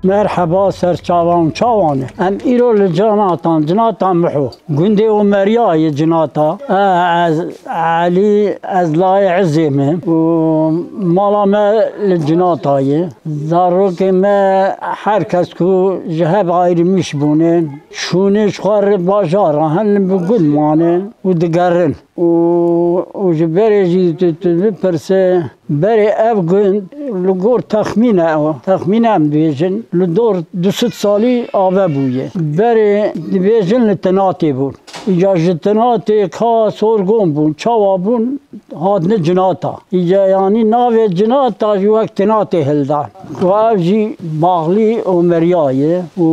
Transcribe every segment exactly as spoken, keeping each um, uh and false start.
Merheba serçavan çawan e. Em îro li Cinatan, Cinata Miho. Gundê Omeriyayê Cinata. E, ez Elî, ez layê Izê me. Û mala me li Cinata ye. Zarokê me her kes ku ji hev ayrılmış bûne. Şûnê ji xwe re bajara hin li bi gund mane û digerin. Û, û ji berê jî tu, tu bipirse, berê ev gund li gor texmîne, texmîne em dibêjin, li dor du sed salî ave bûye. Berê dibêjin li Tinatê bûn. Îca ji Tinatê ka Sorgon bûn, çawa bûn, hatine Cinata. Îca yanî navê Cinata jî wek Tinatê hildan. Û ev jî baxlî Omeriyayê. Û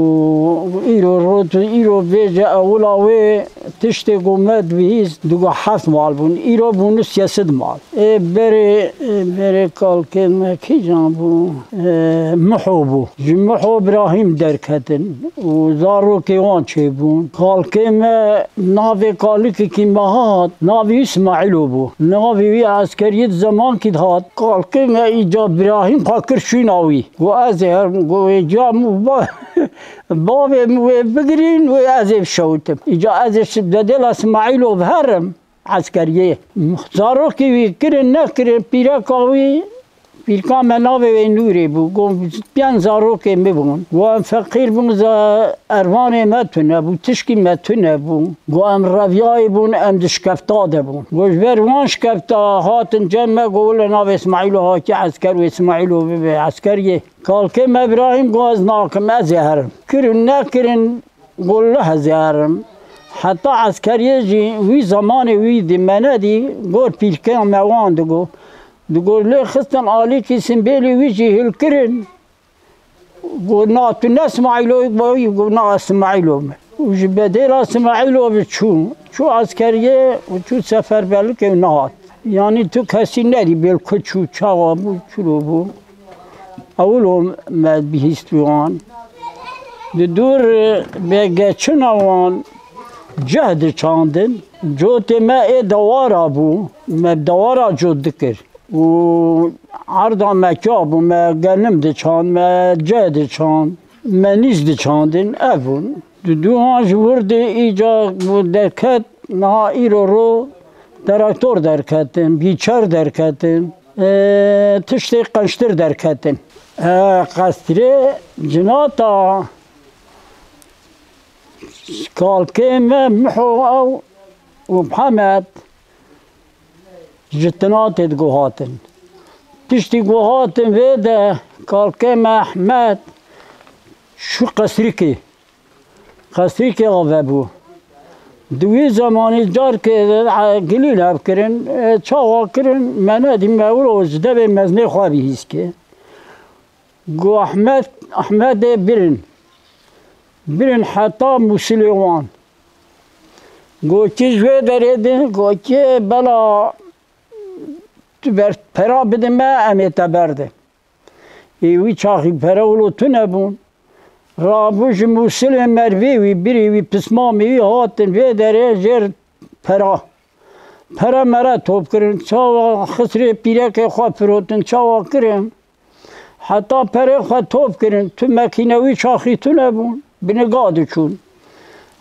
îro rot, îro bêje ewila wê tiştê ku me dibihîst, digo heft mal bûn. Îro bûne sê sed mal. Ê berê, ê berê kalkê me kîjan bû? Ê, Miho bû. Ji Miho Birahîm derketin û zarokê wan çêbûn. Kalkê me navê kalikekî me hat, navê wî Smaîlo bû. Navê wî eskeriyê di zemankî de hat. Kalkê me îca Birahîm xwe kir şûna wî. Got, "Ez ê herim." Got, "Wê ca min ba-, bavê min wê bigirîn, wê ez ê bişewitim." Îca ez ê şi-, bedêla Smaîlo biherim. Eskeriyê. Zarokê wî kirin nekirin, pîreka wî, pîrka me navê wê Nûrê bû. Got, "Pênc zarokê min bûn." Got, "Em feqîr bûn, za-, ervanê me tune bû, tişkî me tune bû." Got, "Em reviyayê bûn, em di şikefta de bûn." Got, "Ji ber wan şikefta hatin cem me, got, wile navê Smaîlo hatiye esker, wê Smaîlo bibe eskeriyê." Kalkê me Îbrahîm got, "Ez nakim, ez ê herim." Kirin nekirin, Got, "Lih ez ê herim." Heta eskeriyê jî wî zemanê wî dî me nedî, gor pîlkeya me wan digo. Digo, lê xistin alîkî simbêlî wî jî hilkirin. Got, "Na, tu ne Smaîlo yî?" Got, "Na, ez Smaîlo me." Û ji bedêla Smaîlo ve çû. Çû eskeriyê û çû seferberlikê û nehat. Yanî tu kesî nedî bêl ku çû, çawa bû, çilo bû. Ewilo me bihîst wan. Di dûr, e, me geçina wan ceh diçandin. Cotê me ê dewara bû. Me dewara cot dikir. Û erda me ka bû, me genim diçand, me ceh diçand, me nîz diçandin. Ev bûn. Di dû an ji wir de îca bû derket, niha îro ro traktor derketin, bîçer derketin. E, tiştê qeştir derketin. E, qestrê cinata kalkê me Miho ew û Mihemed ji Tinatê digo hatin. Piştî ku hatin vê de kalkê me Ehmed şû qesrîkê. Qesrîkê ave bû. Di wî zemanî carkê, e, gilî lev kirin, e, çawa kirin, me nedî me wilo ji devê mezinê xwe bihîst ke. Got, "Ehmed, Ehmedê birin. Birin heta Mûsilê wan." Got, "Kî ji wê derê din?" Got, "Kê bela tu ber pera bide me, em ê te berdin." Ê wî çaxî pere wilo tune bûn. Rabû ji Mûsilê mervê wî, birê wî, pismamê wî hatin vê derê jêr pera. Pere mere top kirin. Çawa xisrê pîrekê xwe firotin, çawa kirin? Heta perê xwe top kirin. Tu mekîne wî çaxî tune bûn. Bi niga diçûn.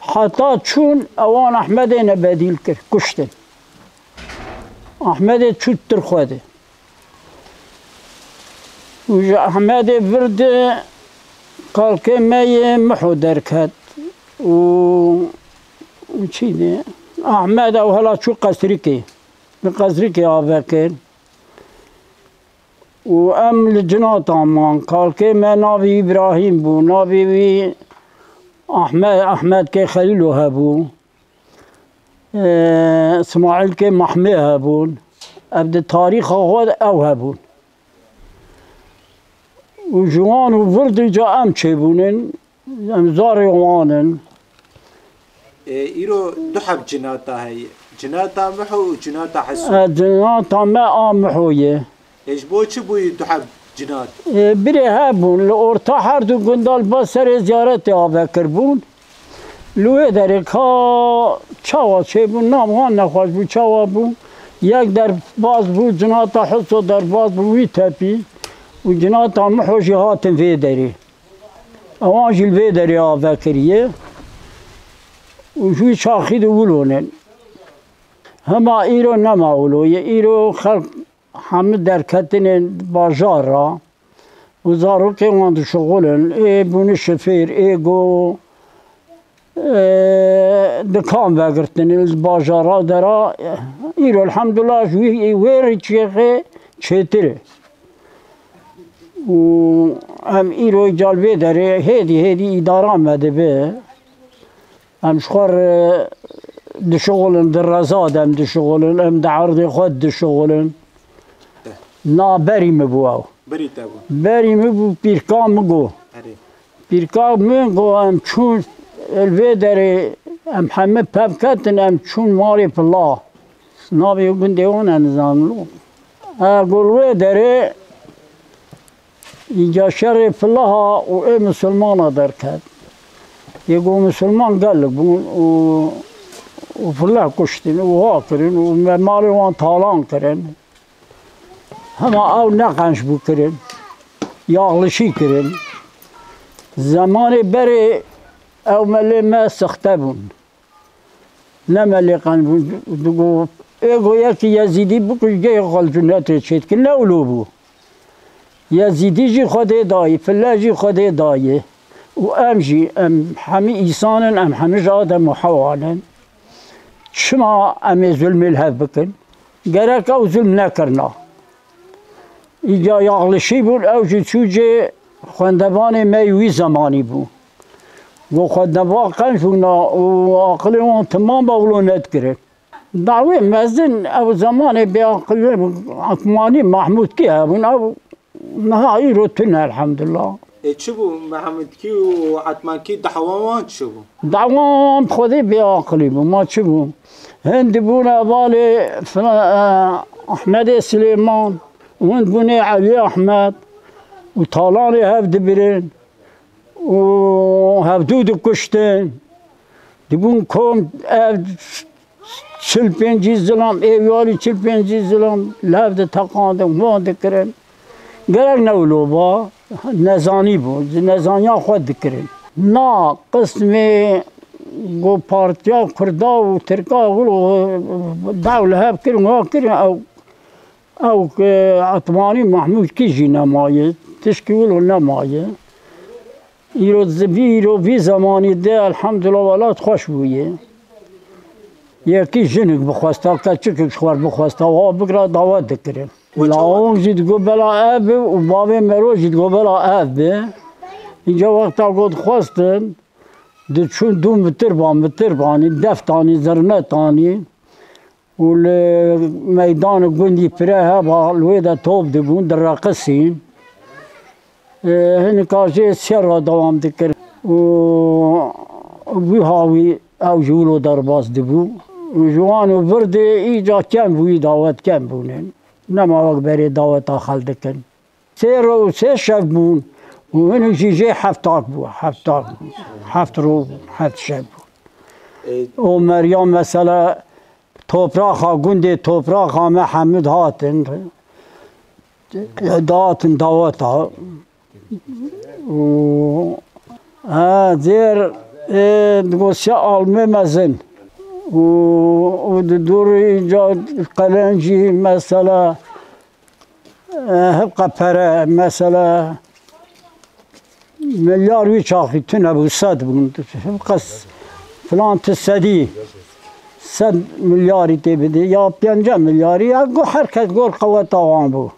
Heta çûn, ewan Ehmedê nebedîl kir, kuştin. Ehmedê çû tir xwe de. Û ji Ehmedê vir de kalkê me yê Miho derket. Û, û çî de? Ehmed ew hela çû qesrîkê. Li qesrîkê ave kir. Û em li cinata man. Kalkê me navê Îbrahîm bû, navê wî Ahme-, Ahmet Kê Xelîlo hebû. Ee, Smaîl Kê Mahmê hebûn. Ev di tarîxa xwe de ew hebûn. Û ji wan û vir dîca em çêbûnin. Em zarê wan in. Ê, îro du heb cinata heye. Cinata Miho û cinata Heso. E, cinata me a Miho ye. Ê, ji bo çi bûyî du heb cinat? Ê, birê hebûn. Li orta her du gunda li ba serê ziyaretê ave kirbûn. Li wê derê ka çawa çêbûn, nav wan nexweş bû, çawa bû. Yek derbaz bû, cinata Heso derbaz bû, wî tepî. Û cinata Miho jî hatin vê derê. Ewan jî li vê derê ava kiriye û ji wî çaxî de wilo nin. Hema îro nema wilo ye. Îro xelk hemû derketine bajar re û zarokên wan dişixulin. Ê bûne şifêr, ê go, ê dikan vegirtine li bajara dera. Îro elhamdulillah ji wî, wê rê çêxê çêtir e. Û em îro îca li vê derê hêdî hêdî îdara me dibe. Em ji xwe re dişixulin, di reza de em dişixulin, em di erdê xwe dişixulin. Na berî min bû ew. Berî te bû. Berî min bû, pîrka min got. Erê. Pîrka min got, em çûn li vê derê, em hemî pev ketin, em çûn malê Pila. Navê gundê wan ez nizanim. E, got, li wê derê Îca şerê Pilaha û ê misilmana derket. Yê ku misilman gelek bûn û, û Pilah kuştin û ha kirin û me malê wan talan kirin. Hema ew ne qenc bû kirin. Yaxlişî kirin. Zemanê berê ew me lê me sexte bûn. Ne me lê qenc bûn, digo, ê go yekî Yezîdî bikuj, gê xwe li cunetê çêdikin, ne wilo bû. Yezîdî jî Xwedê dayî, file jî Xwedê dayî. Û em jî, em hemî îsan in, em hemî ji Adem û Hewa ne. Çima em ê zulmê li hev bikin? Gerek ew zulm nekirina. Îca yaxlişî bûn, ew jî çû cê xwendevanê me yî wî zemanî bû. Got xwendevan qenc bûna û aqilê wan temam be, wilo nedikirin. Dawê mezin ew zemanê bêaqilî bû, Etmanî Mahmûdkî hebûn, ew niha îro tune elhamdulillah. Ê çi bû Mehemedkî û Etmankî, dawa wan çi bû? Dawa wan bi Xwedê bêaqilî bû, ma çi bû? Hin dibûn hevalê fila-, e, Ehmedê Silêman, û hin dibûnê Elî Ehmed û talanê hev dibirin û hevdû dikuştin. Dibûn kom ev çil pêncî zilam, ê wî alî çil pêncî zilam, li hev diteqandin, wan dikirin. Gerek ne wilo ba, nezanî bû, ji nezaniya xwe dikirin. Na qismê ku partiya Kurda û Tirka wilo daw li hev kirin, wa kirin, ew, ew ke Etmanî Mahmûdkî jî nemaye, tişkî wilo nemaye. Îro zivî, îro vî zemanî de elhamdulillah welat xweş bûye. Yekî jinik bixwesta, keçikek ji xwe bixwesta, wa bikira dawet dikirin. Lawon jî digo bela ev bi û bavê Mero jî digo bela ev bi. Înca wexta got xwestin, diçûn dû mitir ban, mitir banî, def tanî, zirne tanî. Û li meydanê gundî pire heba, li wê de top dibûn, direqisîn. Ê, hinika jê sê re dewam dikir. Û wî hawî ew ji wilo derbas dibû. Û ji wan û vir dê îca kem bûyî, dawet kem bûne. Nema wek berê daweta xel dikin. Sê ro û sê şev bûn û hinek jî jê heft tak bû, heft tak bû, heft ro bû, heft şev bû. Ê, O meriya mesela topraxa gundê topraxa me hemû hatin, datin daweta. Û, ha, zêr, ê, digosiya almê mezin. Û, û di dûrî ca qelencî mesela, e, hevqa pere, mesela, milyar wî çaxî tune bû, sed bûn. Hevqa s-, filan ti sedî, sed milyarî tê bidê, ya pênce milyarî, ya go her kes gor qeweta wan bû.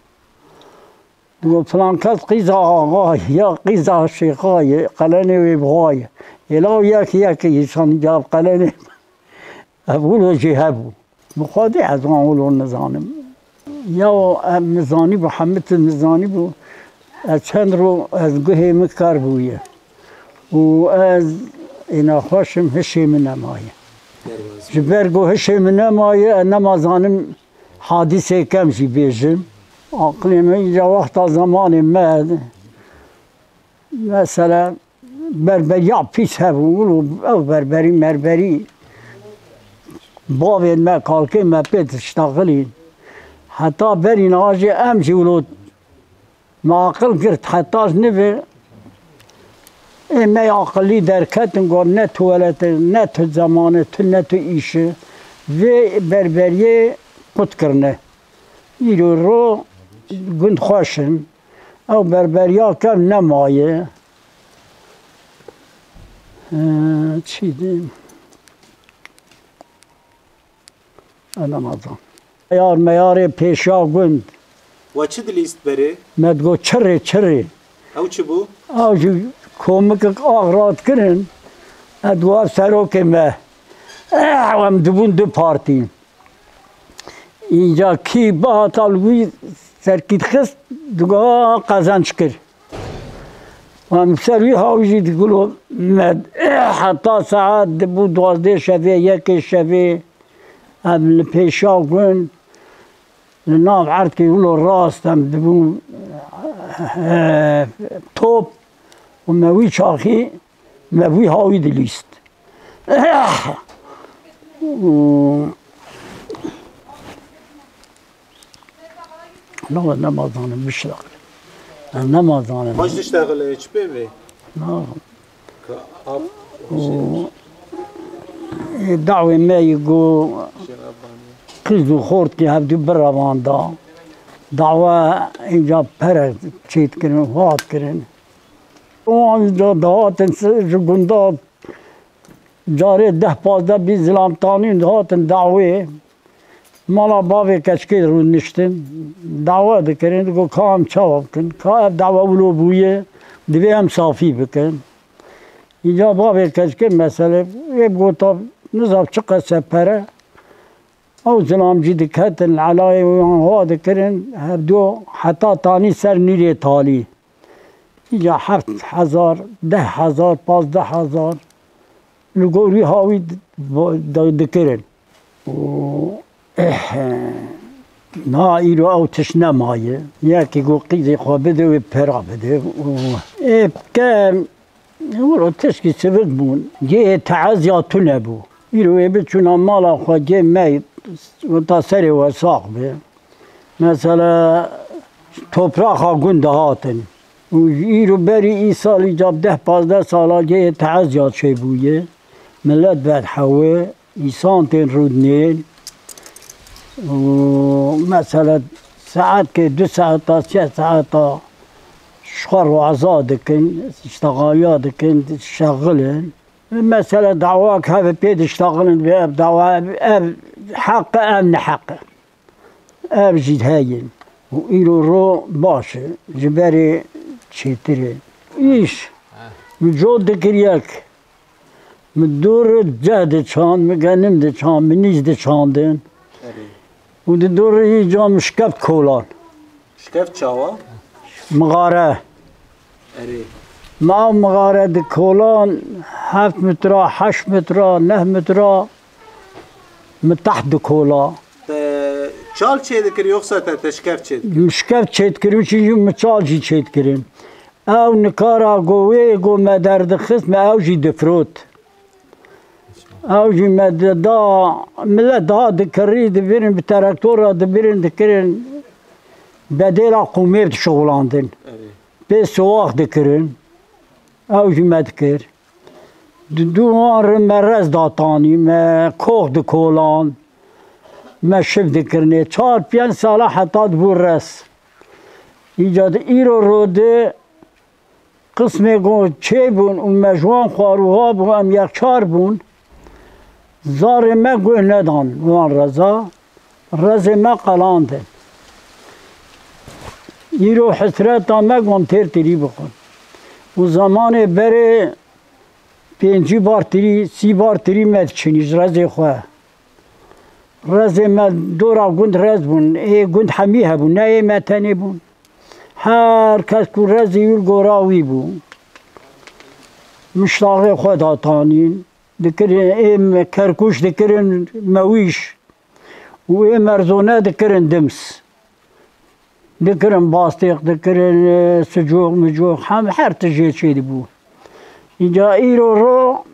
Digo, filan kes qîza axa ye, ya qîza şêxa ye, qelenê wê bi xwe ye. Êla û yek yek îsan ca bi qelenê. Ev wilo jî hebû. Bi Xwedê ez wan wilo nizanim. Ya em nizanî bû, hemî tu nizanî bû. Ez çend ro ez guhê min ker bûye. Û ez ê nexweş im, hişê min nemaye. Ji ber ku hişê min nemaye, ez nema zanim hadîsê kem jî bêjim. Aqilê min îca wexta zemanê me, mesela, berberiya pîs hebû, wilo ew berberî merberî bavên me, kalkên me pê diştexilîn. Heta berî niha jî em jî wilo me aqil girt, heta ji nivê Ê me aqilî derketin, got, ne tu welet e, ne tu zeman e, tu ne tu îş e. Vê berberiyê qut kirine. Îro ro gund xweş in. Ew berberiya kev nemaye. Ee, çi dî? Enemazan. Yar meyarê pêşiya gund. We çi dilîst berê? Me digot çirê, çirê. Ew çi bû? Ew jî komikek ax radikirin. Ez digot ev serokê me. Eh, em dibûn du partî. Înca kî bihata li wî serkî dixist, digot qezenc kir. Em ser wî hawî jî digilo me heta saet dibû duwazdeh şevê, yekê şevê, em li pêşiya gund, li nav erdkê wilo rast em dibûn, eh, top û me wî çaxî me wî hawî dilîst. Û Nava nema zanim bişla. Ez nema zanim. Baş diştexile çi pê bê? Na. Ka av Û, ê, dawê me yî go qiz û xortkî hevdû birevanda. Dawa înca pere çêt kirin, hat kirin. O anca dahatin se-, ji gunda carê deh pazdeh bîst zilamtanîn dihatin dawê. Mala bavê keçikê rûniştin, dawa dikirin, digot, ka em çawa bikin? Ka ev dawa wilo bûye, divê em safî bikin. Îca bavê keçikê mesele, wê bigota, nizav çi qese pere. Ew zilam jî diketin, elayê wan wa dikirin, hevdu heta tanî ser nîrê talî. Îca heft hezar, deh hezar, pazdeh hezar li gor wî hawî di-, di-, dikirin. Û, eh, na îro ew tişt nemaye. Yekî got qîzê xwe bide wê pera bide. Û ê ke, wilo tişkî sivik bûn. Cihê teeziya tune bû. Îro wê biçûna mala xwe cê me, weta serê we sax be. Mesela topraxa gund dihatin. Û ji îro berî îsal îca deh pazdeh sala cihê teeziya çêbûye. Millet vedhewe, îsan tên rûdinên. Û mesela saetkê du saeta, sê saeta ji xwe roza dikin, iştexaliya dikin, şexilin. Mesela dawak heve pê diştexilin, vê ev dawa, ev, ev heq e, ev neheq e. Ev jî heye. Û îro ro baş e, ji berê çêtir e. Îş, min cot dikir yek. Min dor ceh diçand, min genim diçand, min nîz diçandin. Erê. Û di dor îca min şikeft kolan. Şikeft çawa? Mixare. Erê. Ma mixare di kolan heft metra, heşt metra, neh metra, min teht di kola. Te çal çê dikir, yoxsa te, te şikeft çê dikir? Min şikeft çê dikirin, çi jî min çal jî çê dikirin. Ew nikara go wê go me derdixist, me ew jî difirot. Ew jî me di-, da, millet daha dikirî, dibirin bi teraktora, dibirin dikirin, bedêla qûmê dişixulandin. Erê. Pê siwax dikirin. Ew jî me dikir. Di dû wan re me rez datanî, me kox dikolan, me şiv dikirinê. Çar pênc sala heta dibû rez. Îca di îro rode qismê go çêbûn û me ji wan xwaruha bû, em yekçar bûn. Zarê me guh nedan wan reza. Rezê me qelandin. Îro hesreta me gon têr tirî bixwin. Û zemanê berê pêncî bar tirî, sî bar tirî me diçinî ji rezê xwe. Rezê me dora gund rez bûn. Ê gund hemî hebûn, ne ê me tenê bûn. Her kes ku rezê wî li gora wî bû. Miştaxê xwe datanîn. Dikirin, ê me kerkûş dikirin mewîş. Û ê merzone dikirin dims. Dikirin bastêq, dikirin, e, sicox, micox, hem her tijê çêdibû. Îca îro ro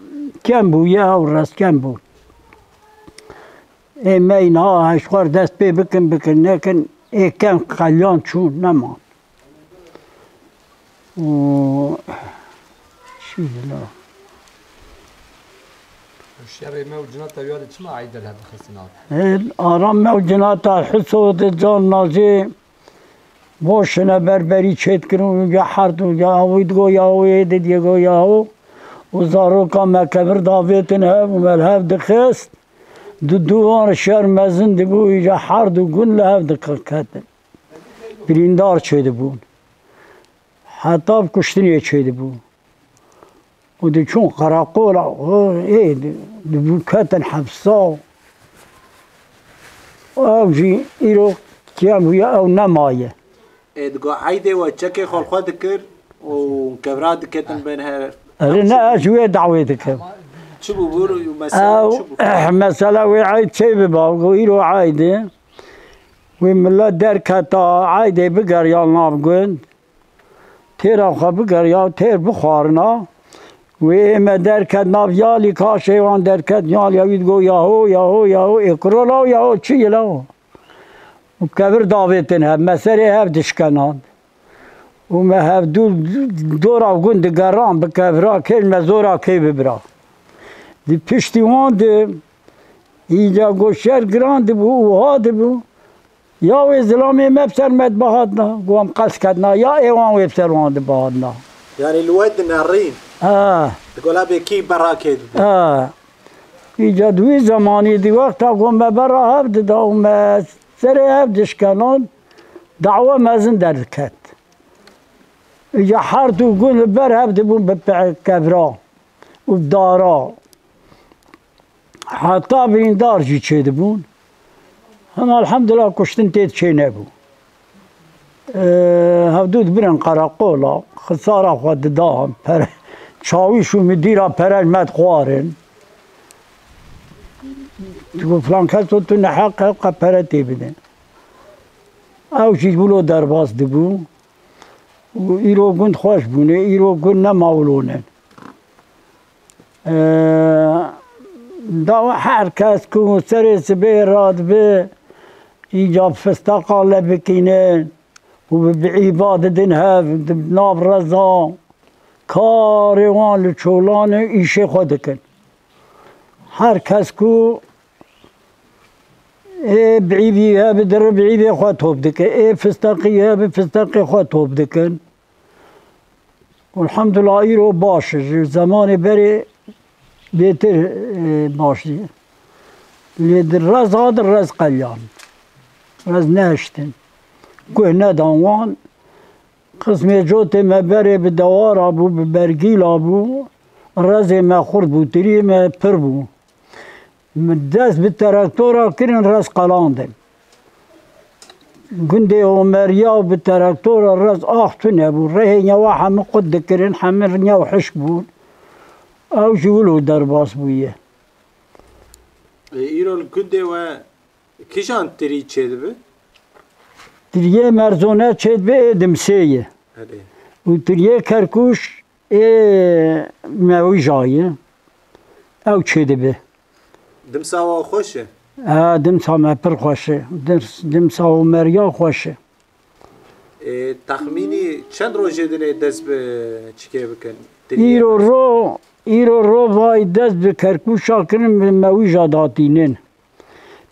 kem bû, ya ew rez kem bû. Ê me niha heşt xwar dest pê bikin, bikin, nekin, ê kem qeliyan çûn, neman. Û Şerê me û cina te ya de çima eyde li hev dixistin abi? Hê, ara me û cina te Hiso de can najê boşine berberî çêdikirin û ya herd û ya wî digo ya wê de diye go ya o. Û zaroka me kevir davêtin hev û me li hev dixist. Di dû wan şer mezin dibû, îca herd û gund li hev diketin. Birîndar çêdibûn. Heta bi kuştinê çêdibû. Û diçûn qereqola, ê, di, dibû ketin hepsa. Ew jî îro kiyam bûye, ew nemaye. Ê, digo eydê we çekê xwe li xwe dikir û kevra diketin bên her. Erê ne, ez ji wê dawê dikim. Çi bû bûr û mesele Ew, çi bû? Mesele wê eyd çê biba, go îro eyd e. Wê millet derketa eydê bigeriya nav gund. Têra xwe bigeriya, têr bixwarina. Wê ê me derket nav yalî, kaşê wan derket yalî, wî digo yaho, yaho, yaho, ê kuro law, yaho, çi ye law? Û kevir davêtin hev, me serê hev dişkenan. Û me hevdû dora gund digeran bi kevira kêl me zora kê bibira. Di piştî wan de îca go şer giran dibû û ha dibû. Ya wê zilamê me bi ser me dibihatna, go em qels ketna, ya ê wan wê bi ser wan dibihatna. Yanî li we dinerîn. Ha. Digola bê kî berra kê dide. Ha. Îca di wî zemanî di wexta ku me berra hev dida û me serê hev dişkenan, dawa mezin derdiket. Îca herd û gund li ber hev dibûn bi pe-, kevra û bi dara. Heta birîndar jî çêdibûn. Hema elhamdulillah kuştin tê çê nebû. Ee, hevdû dibirin qereqola, xisara xwe didan, pere, çawîş û midîra pere ji me dixwarin. Digo filan keso tu neheq e, qe pere tê bide. Ew jî wilo derbas dibû. Û îro gund xweş bûne, îro gund nema wilo ne. Ee, da her kes ku serê sibê radibe, îca fisteqa le bikînin û bi, bi îba didin hev, di nav reza, karê wan li çolan e, îşê xwe dikin. Her kes ku ê bîbî hebe, di ribîbê xwe top dike, ê fisteqî hebe, fisteqê xwe top dikin. Elhamdulillah, îro baş e. Ji zemanê berê bêtir, e, baş diye. Lê di rez hadin, rez qeliyan. Rez nehiştin. Guh nedan wan. Qismê cotê me berê bi dewara bû, bi bergîla bû. Rezê me xurt bû, tiriyê me pir bû. Min dest bi teraktora kirin, rez qelandin. Gundê Omeriya bi teraktora rez ax tune bû. Rehê newa hemû qut dikirin, hemû new hişk bûn. Ew jî wilo derbas bûye. Ê, îro li gundê we kîjan tirî çêdibe? Tiriyê Merzone çêdibe, ê Dimsê ye. Erê. Û tiriyê Kerkûş ê Mewîja ye. Ew çêdibe. Dimsa we xweş e? Ha, dimsa me pir xweş e. Dirs-, dimsa Omeriya xweş e. Ê, texmînî çend rojê dinê dest bi çikê bikin? Îro ro, îro ro vay dest bi Kerkûşa kirin, bi Mewîja datînin.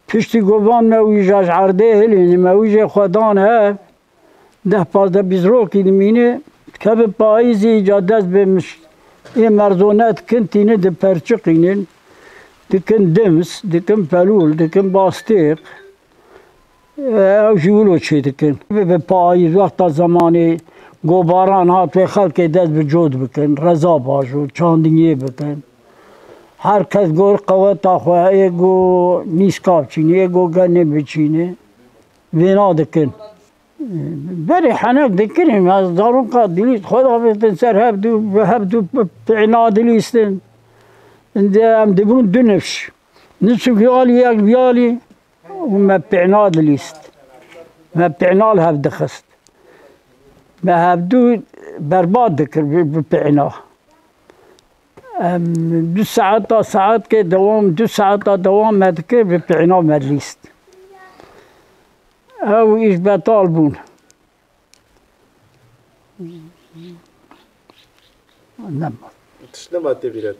Piştî ku van Mewîja ji erdê hilînin, Mewîjê xwe dan hev, deh pazdeh bîst rokî dimîne, dikeve payîzê, îca dest bi miş-, ê Merzone dikin, tînin diperçiqînin, dikin dims, dikin pelûl, dikin bastêq. Ew jî wilo çêdikin. Bi, bi payîz wexta zemanê gobaran hat wê xelkê dest bi cot bikin, reza bajo, çandiniyê bikin. Her kes gor qeweta xwe, ê go nîska biçîne, ê go genê biçîne. Vêna dikin. Berê henek dikirin, ez zaroka dilîst xwe davêtin ser hevdû, bi hevdû pêna dilîstin. Indi em dibûn du nifş. Nifşik yalî, yek yalî. Û me pêna dilîst. Me pêna li hev dixist. Me hevdû berbat dikir bi, bi pêna. Em du saeta, saetkê dewam, du saeta dewam me dikir, bi pêna me dilîst. Ew îş betal bûn. Nema. Tişt nema tê bîret.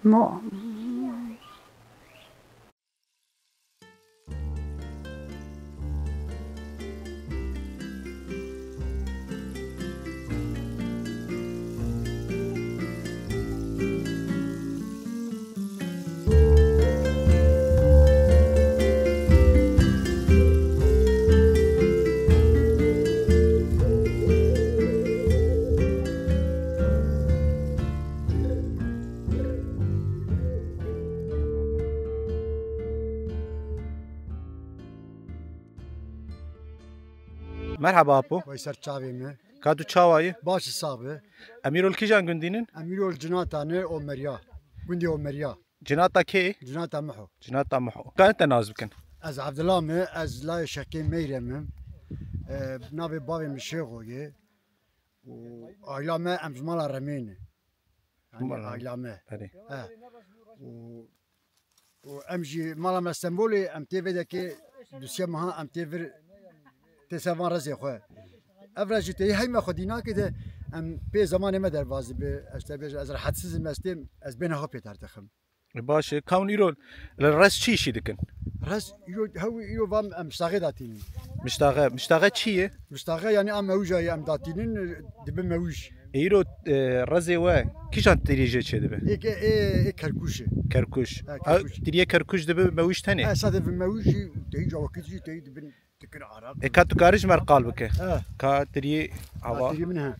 Ma. Merhaba apo. Vay ser çavê me. Ka tu çawa yî? Baş, sax be. Em îro li kîjan gundî nin? Em îro li Cinata ne, Omeriya. Gundê Omeriya. Cinata kê? Cinata Miho. Cinata Miho. Ka te nas bikin? Ez Evdila me, ez layê Şekê Meyrem im. E, navê bavê min Şêxo ye. Û aîla me em ji mala Remê ne. Yanî mala aîla me. Erê. He. Û, û em jî mala me Stenbolê, em tê vê dekê du sê meha em tê vir tê ser van rezê xwe. Ev rez jî têyî heyma xwedî nake de em pê zemanê me derbas dibe. Ez te bêjim, ez rehetsiz im, ez têm, ez bêhna xwe pê derdixim. Baş e. Ka hûn îro li rez çi îşî dikin? Rez îro, hew îro vam em miştaxê datînin. Miştaxe, miştaxe çi ye? Miştaxe yanî a mewija ye em datînin, dibe mewij. E, îro, e, rezê we kîjan tirî jê çêdibe? Ê ke-, ê, ê kerkuş e. Kerkuş. Ha, kerkuş. Tiriyê kerkuş dibe mewij tenê? E, sade bi mewij jî, teyî cawakî jî, teyî dibin. Dikir araq. E, ka tu karî ji me re qal bike. Eh. Ka tiriyê ava. Ha, tiriyê min he.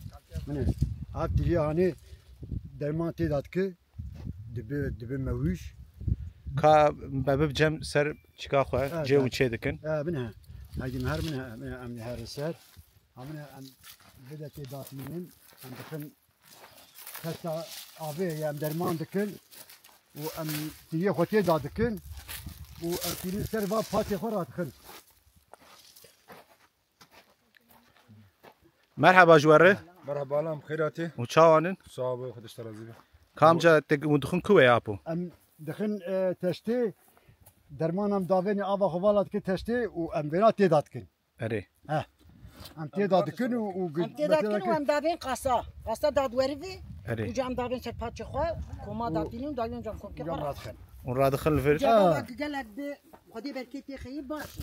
Min he. Ha, tiriyê hanê derman tê da dike. Dibi, dibi mewîj. Ka me bib cem ser çika xwe, eh, cê û çê dikin. Eh, min he. Hegî min her min he, min he, em her ser. Ha, min he, em bide tê datmînin. Em dixin Heta avê ye, em derman dikin û em tîriyê xwe tê da dikin û em tîrî ser va paçê xwe radixin. Merheba ji we re. Merheba, lam xêr hatî. Û çawa nin? Sağ ol, Xwedê ji te razî be. Kamca te hûn dixin ku we apo? Em dixin, e, teştê derman em davênê ava xwe vala dikin teştê û em vêna tê da dikin. Erê. Heh. Em tê da dikin û, û Em tê da dikin û em davên qasa. Qasa dadwerî vê. Erê. Uca em davên ser paçê xwe, koma da tînin û davên can kokê xwe radixin. Hûn radixin li vir. Cevaba gelek bi Xwedê berkê tê xeyî baş e.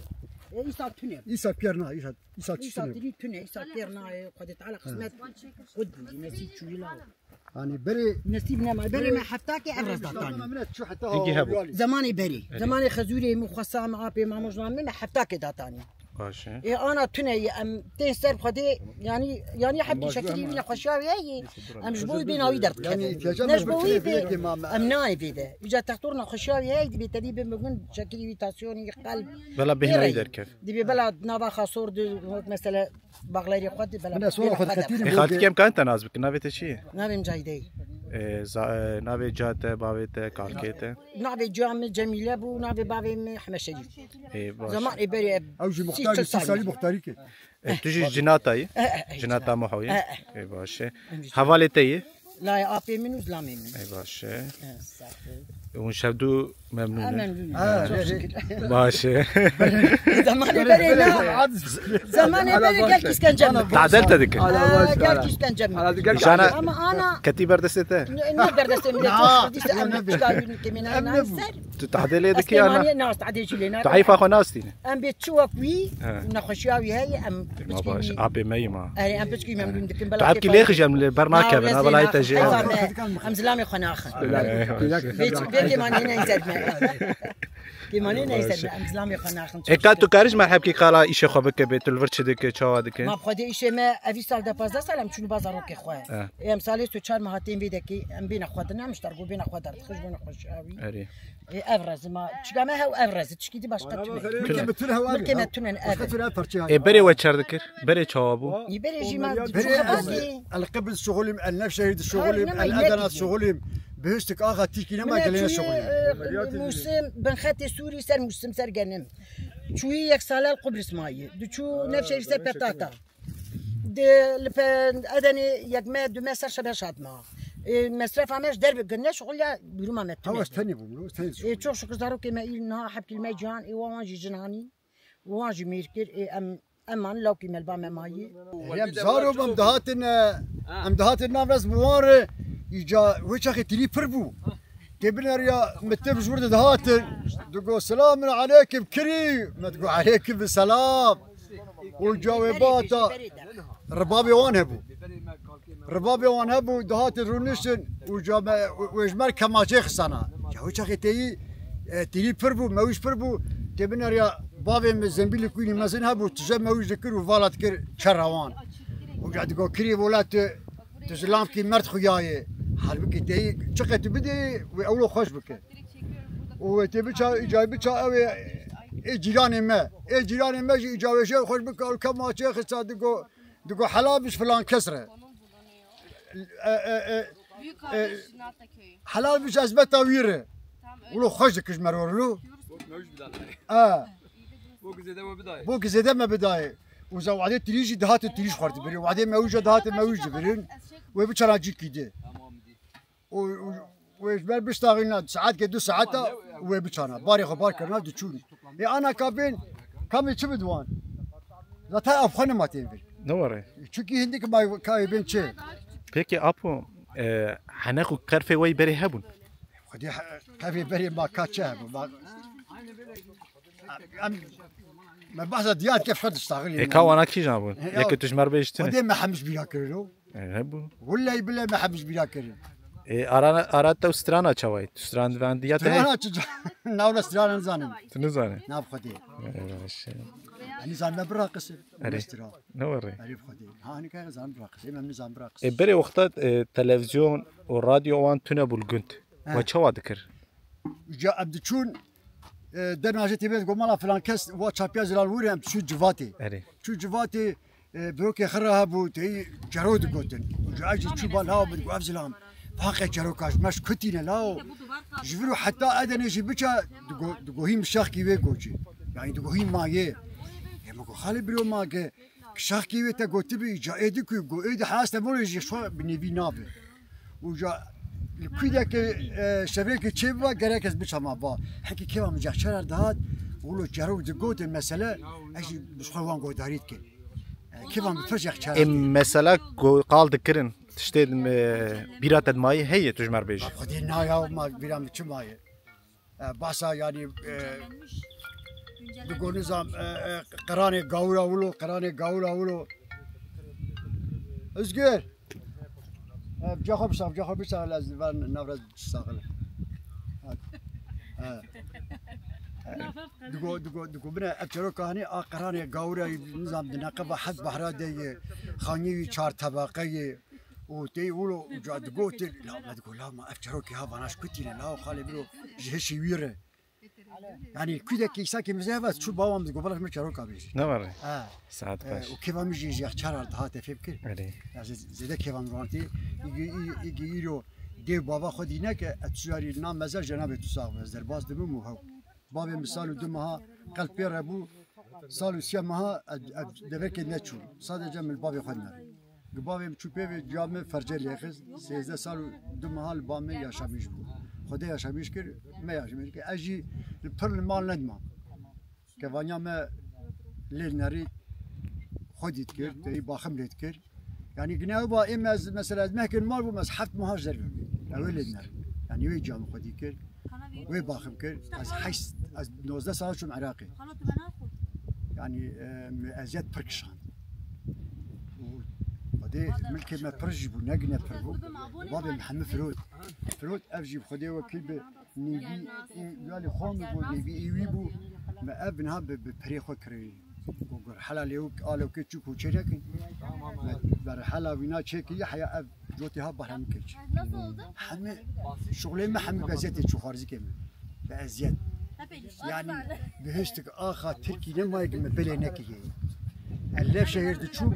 E, îsal tune. Îsal pêr na, îsal, îsal çi tune. Îsal tirî tune, îsal pêr na, e, Xwedê Teala qismet xwe dibî, nesîb çûyî la. Yanî berê Nesîb nema. Berê me heftakê ev rez datanî. Hingî hebû. Zemanê berê. Erê. Zemanê Xezûrê min, Xwesa min, apê Mamojna min, me heftakê datanî. Baş e. Ê ana tune ye, em tên ser Xwedê, yanî, yanî hebdî şekilî wî nexweşiya wî heye. Em ji bo wî bêna wî derdikevin. Ne ji bo wî bê, em nayê vê de. Îca textor nexweşiya wî heye, dibê tevî bê min şekilî wî tansiyonî, qelb. Bela bêhna wî derkev. Dibê bela nava xasor di, mesela, Baxlerê xwe di bela. Min ez xwe xwe dixetînim. Ê, xaltikê em karin te nas bikin, navê te çi ye? Navê min Cahîde ye. Ê, za-, e, navê ca te, bavê te, kalkê te? Navê ca min Cemîle bû, navê bavê min Heme Şerîf. Ê, baş. Zaman ê berê. Ew jî muxtar, sî salî muxtarî ke. E, tu jî cinata yî? E, e, e, cinata Muho yî? E, e. Ê, baş e. Hevalê te yî? Layê apê min û zilamê min. Ey baş e. E, sax ol. Hûn şevdû memnûn in? Memnûn in. Ha, çok şükür. Baş e. Zamanê berê na. Zamanê berê gelkî îşkence min. Tadel te dikin. Ha, gelkî îşkence min. Jana. Ama ana ketî berdestê te? Ne, ne berdestê min, çok şükür, dîse em çıkarın kemînayê nan ser. Tu tahdê lê dikî ana? Estêmaniyê, na, ez tahdê jî lê nakim. Tu heyfa xwe nastîne? Em bê çi wek wî, he, nexweşiya wî heye, em piçkî wî. Apê me yî ma. Erê, em piçkî memnûn dikin, bela. Tu hepkî lê xijî em li ber nakevin, ha, belay te jê. Heyfa me, em zilamê xwe naxin. Vê, vê kêmanê neyî ser me. Kêmanê neyî ser me, em zilamê xwe naxin. Ê, ka tu karî ji me hepkî qala îşê xwe bike bê, tu li vir çi dike, çawa dike? Ma bi Xwedê îşê me, evî sal de pazdeh sal em çûn bazarokê xwe. Ê, em salê tu çar meha tên vê dekê, em bêne xwe dine, em ji dergo bêne xwe derdixin, ji bo nexweşiya wî. Erê. Ê, ev rez ma, çika me hew ev rez, çikî di başqa tune. Milkê me tune hew. Milkê me tune ev. Başqa tune ev parçe. Ê, berê we çer dikir? Berê çawa bû? Ê, berê jî ma. Berê ez el Qibris şixulîm, el Nevşehîr di şixulîm, el Edena şixulîm. Bihiştik axa Tirkî nema gelêne şixulîm. Musim, bin xetê Sûrî ser Musim ser genim. Çûyî yek sale el Qibris mayî. Diçû Nevşehîr ser petata. Di, li pe-, Edenê yek me, du me ser şebe şad ma. Ê, mesrefa me ji derve kirine, şixul ya bîrûma me tune. Hewa ez tenê bûm, ez tenê dişixulîm. Ê, çok şükür zarokê me î niha hepkî li me cihan, ê, wan jî jinanî, wan jî mêr kir, ê, em, em man lawkî me li ba me mayî. Em zaro em dihatin, e, em dihatin nav rez bi wan re, Îca wê çaxê tîrî pir bû. Tê bineriya min tê bi ji wir de dihatin. Digo, "Selamun aleykum kirî." Me digo, "Aleykum selam." Û ca wê bata ribabê wan hebû. Ribabê wan hebû, dihatin rûniştin. Û ca me, wê ji me kemaçê xisana. Ca wê çaxê têyî, e, tîrî pir bû, mewîj pir bû. Tê bineriya bavê min zembîlê kûnî mezin hebû, tije mewîj dikir û vala dikir çera wan. Û ca digo, "Kirî vola tu, tu zilamkî merd xuyayê." Halbikî têyî çiqe tu bidê, wê ewlo xweş bike. Û wê tê biça, îca biça ew ê, ê cîranê me. Ê cîranê me jî îca wê jê xweş bike, û kemaçê xista digo, digo, "Helal biş filan kes re." E, e, e, Büyük e, kardeş Nata köyü. "Helal biş ez beta wî re." Tamam, öyle. Ulo xweş dikir ji me re lo. Mewj bidane. E. Bu gizede we bidaye. Bu gizede me bidaye. Uza wadê tirî jî dihatin tirî ji xwe dibirin. Wadê mewj jî dihatin mewj dibirin. Wê biçana cîkî de. Tamam, dî. Û, û, wê ji ber biştaxîna saetkê du saeta wê biçana. Barê xwe bar kirina diçûn. Ê ana kapên kamê çi bidwan? Zaten ev xwe nema tê vir. Ne were. Çunkî hindik ma kayê bên çi? Peki apo, e, heneq û qerfê wey berê hebûn? Xwedê he-, qevê berê ma ka çi hebû? Ma, em, me behsa diyar ke xwe distaxilî. E, ka wana kîjan bûn? He, ya. Yeke tu ji me re bêjtine. Xwedê me hemiz bîra kiriro. E, hebû. Willay bile me hemiz bîra kirin. E, ara, ara te û strana çawayî? Tu stran vendiya te heye? Strana çi ca-, navla strana nizanim. Tu nizane? Nav Xwedê. E, baş e. Nizan me biraqisin. Erê. Mestra. Ne were? Erê Xwedê. Ha, hani kaya zan biraqisin. Em nizan biraqisin. E, berê wexta, e, televizyon û radyo wan tune bû li gund. He. We çawa dikir? Ca em diçûn, e, der najê tê bê digo mala filan kes wa çapiya zilan wûrê em çû civatê. Erê. Çû civatê, e, birokê xira hebû, têyî cero digotin. Û ca jî çû ba law min digo ev zilam. Faqe ceroka ji me ji kutîne law. Ji vir û heta Edenê jî biça digo, digo hîn şaxkî wê goçê. Yani digo hîn ma yê. Ê min go xalê biro ma ge Kişaxkî wê te gotibî, ca ê di ku go ê di heyas te volê jî xwe bi nêvî nabe. Û ca li kûdeke, e, şevêkê çê biba, gerek ez biçama ba. Hekî kêva min ca çera dihat, wilo çero digotin mesele, ez jî bi xwe wan godarî dikin. E, kêva min pir jî çera Ê dikin. Mesela go-, qal dikirin, tiştê, e, bîra te dimayî heye tu ji me re bêjî. Xwedê naya ma bîra min çi maye. E, basa yani, e, digo nizam, e, e, qeranê gawira wilo, qeranê gawira wilo. Özgür. E, caxo bisa, caxo bisa, lez ver navraz saxil. Ha. Ha. Digo, digo, digo bine, ev çero kahani a qeranê gawira nizam di neqeba het bahra de ye, xanyê wî çar tebaqe ye. Û tey wilo ca digotin, la me digo, la ma ev çerokê ha vana ji kutî ne, la xalê biro ji hişî wî re. Yani kudek îsakê min zehva çû bawa min digo, bala min çeroka bêjî. Ne were? Ha. Saet E, baş. Û kêva min jî ji çar ar dihat fêm kir. Erê. Ya zê-, zêde kêva min rantî, îgî, î-, îgî îro dê bava xwe dîne ke et çûyarî na mezar cenabê tu sax be, ez derbas dibim û hew. Bavê min sal û du meha qelb pê re bû, sal û sê meha ez, ez devekê neçûm. Sadece min li bavê xwe nere. Gi bavê min çû pê ve, ciya min ferce lêxist. Sêzdeh sal û du meha li ba min yaşamîş bû. Xwedê yaşamîş kir, me yaşamîş kir. Ez jî li pir li mal nedimam. Kevaniya me lê nerî xwedî dikir, teyî baxim lê dikir. Yani gine ew ba êm ez mesela ez mehkên mal bûm, ez heft meha ji derve bûm. Ew ê lê ner. Yani wê ciya min xwedî kir. Wê baxim kir. Ez heşt, ez nozdeh sala çûm Iraqê. Yani, e, min eziyet pir kişand. Û Xwedê milkê me pir jî bû, ne gine pir bû. Babê min hemî firot. Firot ev jî Xwedê wekîl bi. Nêvî ê, yani xwe min got, nêvî ê wî bû. Me ev niha bi, bi pirê xwe kirê. Got, got, hela lê wek, a lewkê çû koçê nekin. Me ber hela wîna çêkirî, heya ev cotê ha bahra min kir. Hemî şuxulê me hemî bi eziyetê çû xwarzikê me. Bi eziyet. Yani bihiştik axa Tirkî nemaye ki me belê nekiriye. Ez lev şehir diçûm,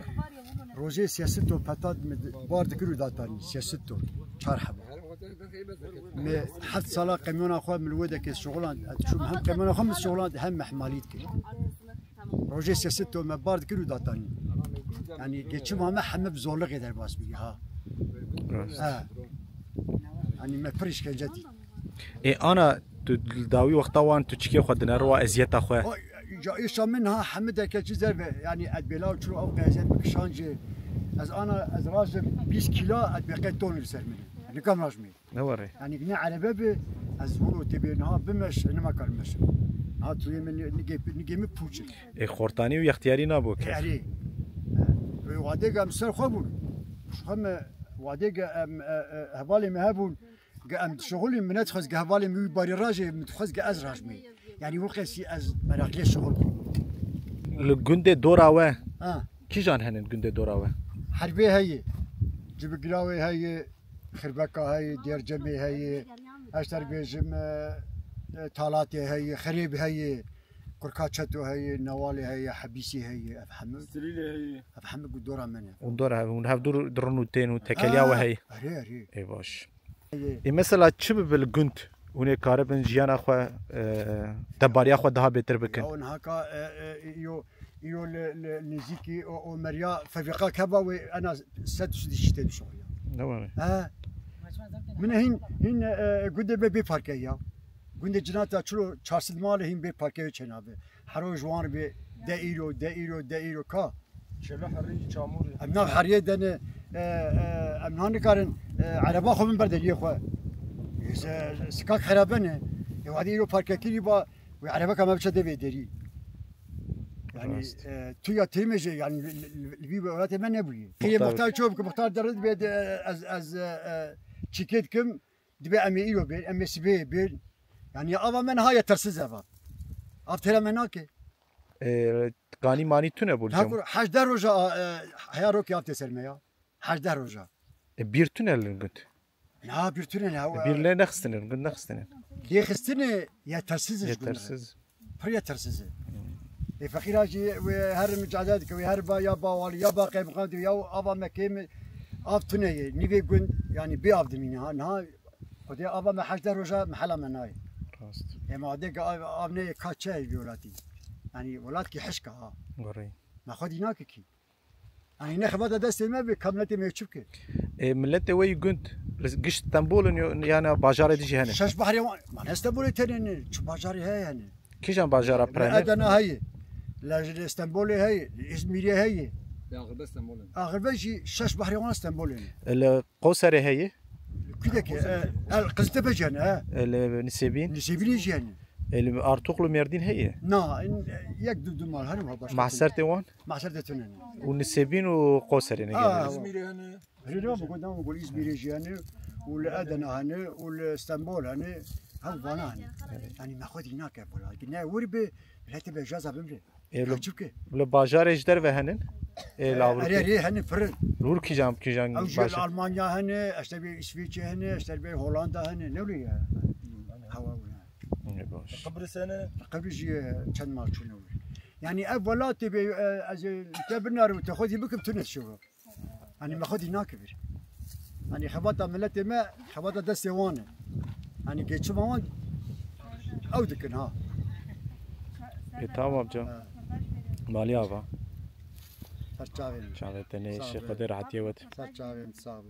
rojê siyasito petat me bar dikir û datanî, siyasito, çar heba. Me heft sala qemyona xwe min li wê dekê şixulan, ez çûm hem qemyona xwe min şixulan, hem mehmalî dikir. Rojê siyasito me bar dikir û datanî. Yani geçima me heme bi zorluğê derbas bûye ha. Rast. Ha. Yani me pir işkence dît. Ê ana, tu li dawî wexta wan tu çikê xwe dinere wa eziyeta xwe? O, ca îşa min ha hemî derkeçî zerve, yani ez bêlaw çû ew qeziyet bikişan jî. Ez ana, ez razim bîst kîla, ez bêqe ton li ser min. Nikam rajmê. Ne were. Yani ne erebe bi, ez holo tê bê niha bimeş, nima kar meşim. Ha tu yê min nigê, nigê min pûç e. Ê xortanî û yextiyarî nabo kef. Erê. Wê wadê ge em ser xwe bûn. Xwe me wadê ge em, e, e, hevalê me hebûn. Ge em şixulî min nedixwest ge hevalê min wî barî rajê, min dixwest ge ez rajmê. Yani wî qesî ez meraqlê şixul bûm. Li gundê dora we Ha. Kîjan henin gundê dora we? Herbê heye, Cibigrawê heye, Xirbeka heye, Dêrcemê heye, ez te bêjim, e, e, Talatê heye, Xirêb heye, Kurka Çeto heye, Newalê heye, Hebîsê heye, ev hemû, Stilîlê heye. Ev hemû gu dora me ne. Û dora hûn hevdû dirin û tên û tekeliya we Ha, heye? Erê, erê. Ê baş. Ê, mesela çi bibe li gund hûn ê karibin jiyana xwe, e, debariya xwe daha bêtir bikin? Ya, nihaka, e, e, îro, îro li, li nêzîkî o, o meriya fevîqa keva wê ena sed û sî şîştê dişoya. Ne were? He. Min hîn, hîn, e, gundê me bê parke ya. Gundê cinata çilo çar sed malê hîn bê parke çênabe. Hero ji wan bê de îro, de îro, de îro ka. Şêla herî çamûrê. Em nav heriyê de ne, e, e, em niha nikarin, e, ereba xwe bin ber deriyê xwe. Ê, se-, sikak xerabe ne. Ê, wadî îro parkekirî ba, wê erebeka me biçe devê derî. Yani, Rast. E, tu ya tême jî, yani, li, li, li vî welatê me nebûye. Muxtar. Qiyê muxtar ço bike, muxtar derê dibe de, ez, ez, e, e, çîkê dikim, Dibe em ê îro bên, em ê sibê bên. Yani ava me niha yetersiz eva. Av têra me nake. E, ganî manî tune bû li cem. Takur hejdeh roja, e, heya rokê av tê ser me ya. Hejdeh roja. E, bîr tune li gund. Na bîr tune ne. E, bîr lê nexistine, li gund nexistine. Lê xistine yetersiz ji gund re. Yetersiz. Pir yetersiz e. Ê feqîra jî wê her mücadele dike, wê her ba ya bawalî, ya ba qeymeqam dike, ya ava me kêm e, av tune ye, nîvê gund, yani bê av dimîne ha. Niha Xwedê ava me hejdeh roja mehela me nayê. Rast. Ê ma dê ke av, av neyê ka çi heyî vî welatî. Yani welat kî hişka ha. Gorey. Me xwedî nake kî. Yanî ne xebata destê me bê, ka miletê me çi bike? Ê, miletê we yî gund, li giş Stenbol in yo, yana bajarê dijî hene? Şeş bahrê wan, ma ne Stenbolê tenê ne, çi bajarê heye hene? Kîjan bajara pir hene? Li Edena heye, li, li Stenbolê heye, li Îzmîrê heye. Ya axirbe Stenbolê ne. Axirbe jî şeş bahrê wan Stenbolê ne. Li Qoserê heye? Kudeke, e, el Qiztepe jî hene, he. Li Nisêbîn? Nisêbînê jî hene. Ê, li Artuklu Mêrdîn heye? Na, in, yek du, du mal hene, ha, başka. Mahsertê wan? Mahsertê tune ne. Û Nisêbîn û Qoserê ne Ha, gelê. Ha. Îzmîrê hene. Hene ne, bu kadar bu İzmir'e jî hene, û li Edena hene, û li Stenbol hene, ha, vana hene. Evet. Yani me xwedî nake bula. Ne wir bi, milletê be jaza bimre. Ê, li, Çi bike? Li bajarê ji derve henin? Ê, li Ewropê? Erê, erê, hene pir in. Li wir kîjan, kîjan Ew jî li bajar? Almanya hene, işte bir İsviçre hene, işte bir Hollanda hene, ne oluyor ya? Hava bu ya. Ne baş. Kıbrıs hene. Kıbrıs jî, e, çend mal çûne wir. Yani ev welatê be, e, ez, e, te binarî û te xwedî bikim tune şivo. Hani me xwedî nake vir. Hani xebata miletê me, xebata destê wan e. Hani geçima wan ew dikin ha. E, tamam can. Ha. Mali ava. Ser çavên. Çavê te ne Sağ işe ol. Xwedê rahatiyê wet. Ser çavên, sağ ol.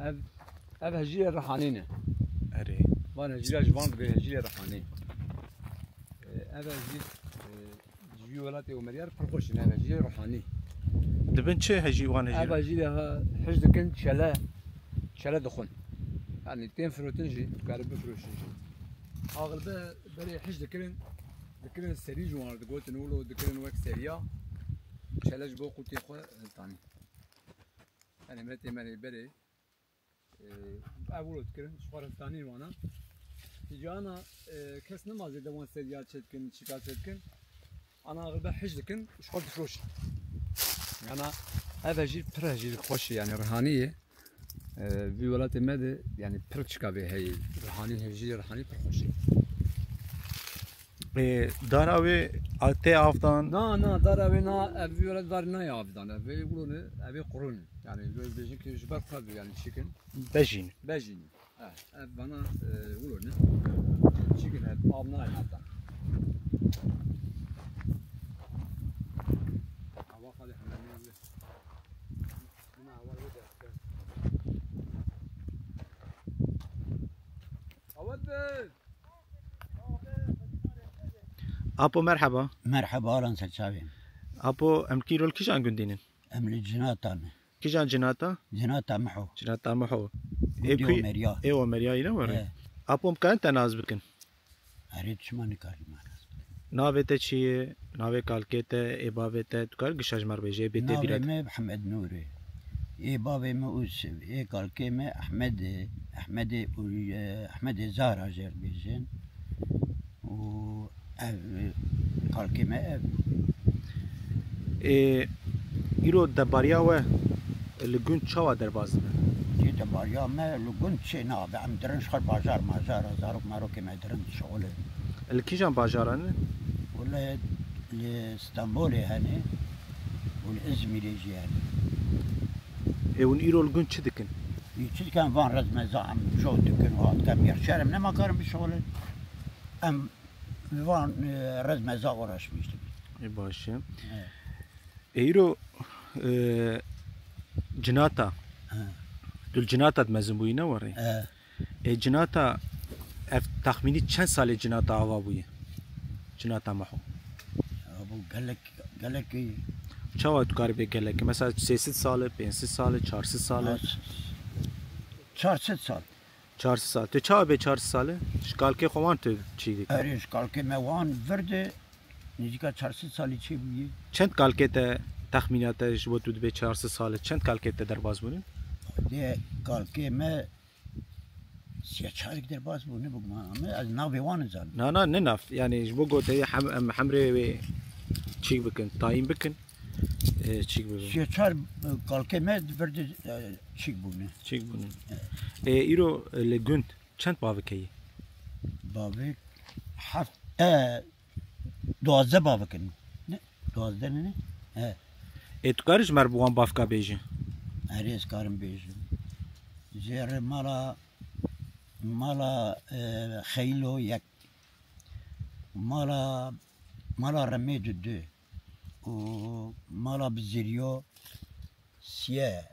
Ev, ev hejîrê Rihanî ne. Erê. Van hejîra ji van dibe hejîrê Rihanî. E, ev hejîr, e, ji wî welatê Omeriyar pir xweş in, ev hejîrê Rihanî. Dibin çi hejî wan hejîr? Ev hejîrê ha hij dikin çele, çele dixwin. Yani tên firotin jî, karin bifiroşin jî. Axirde berê hij dikirin, dikirin serî ji wan re digotin wilo, dikirin wek seriya. Çele ji bo qûtê xwe hiltanî. Yani miletê me rê berê, e, ev wilo dikirin, ji xwe re hiltanî wana. Cana, e, kes nema zêde wan seriya çêdikin, çika çêdikin. Ana axirde hij dikin, ji xwe difiroşin. Yana ev hejîr pir hejîr xweş e, yani Rihanî ye. E, vî welatê me de, yani pir çika vê heye. Rihanî, hejîrê Rihanî pir xweş e. Ê, dara wê a-, tê avdan? Na, na, dara wê na, ev wê dar nayê avdan. Ev wê wilo ne, ev wê qurûn. Yani, wê bêjin ki ji ber xwe bi, yani, çikin. Bejîn. Bejîn. Eh, ev bana, e, wilo ne. Çikin ev av nayê avdan. Hava xalê hemen ne wê. Buna hava wê de. Awet be. Apo, merheba. Merheba, Alan, ser çavê. Apo, em kî rol kîjan gundî ne? Em li Cinata ne. Kîjan Cinata? Cinata Miho. Cinata Miho. Ê Gundî ku Omerya. Ê Omerya yine were. He. Apo, em karin te nas bikin? Erê, çima nikarim nas bikin? Navê te çi ye? Navê kalkê te, ê bavê te, tu kar gişa ji me re bêje, ê bê tê Navê bîra te. Me Mihemed Nûr e. Ê bavê me Ûsiv, ê kalkê me Ehmed e. Ehmedê û, e, Ehmedê Zara jê re bêjin. Û ev, e, kalkê me ev. Ê, îro debariya we li gund çawa derbas dibe? Ê debariya me li gund çê nabe. Em dirin ji xwe bajar majar, zarok marokê me dirin şixulê. Li kîjan bajaran in? Wele li Stenbolê hene û li Îzmîrê jî hene. Ê, hûn îro li gund çi dikin? Ê, çi dikin? Van rezmeza em jot dikin û hat kem yer şer em nema karin bişixulin. Em van, e, rezmeza uğraşmış dikin. Ê, baş e. Evet. Ê, îro, e, Cinata. He. Tu li Cinata de mezin bûyî, ne werê? He. Ê, Cinata, ev texmînî çend salê Cinata ava bûye? Cinata Miho. Ya, bu gelek, gelek. Çawa tu karî bê gelek? Mesela sê sed sal e, pênc sed sal e, çar sed sal e? Ha, çar sed sal. Çar sed sal. Tu çawa bê çar sed sal e? Ji kalkê xwe wan tu çî dikî? Erê, ji kalkê me wan vir de nêzîka çar sed salî çêbûye. Çend kalkê te, texmîna te ji bo tu dibê çar sed sal e? Çend kalkê te derbas bûne? Dê kalkê me sê çarek derbas bû, ne bû, ma, me ez navê wan nizanim. Na, na, ne nav. Yani ji bo goteyê hem, em hemrê wê çîk bikin, tayîn bikin. E, çîk bikin. Sê çar, e, kalkê me di vir de, e, çîk bûne. Çîk bûne. E, îro, e, li gund çend bavik heye? Bavik heft, e, Duwazdeh bavik in. Ne? Duwazdeh ne, ne? He. Ê, tu karî ji me re bi wan bavka bêjî? Erê, ez karim bêjim. Jê re mala, mala, e, Xeylo yek. Mala, mala Remê du du. Û mala Biziryo siyê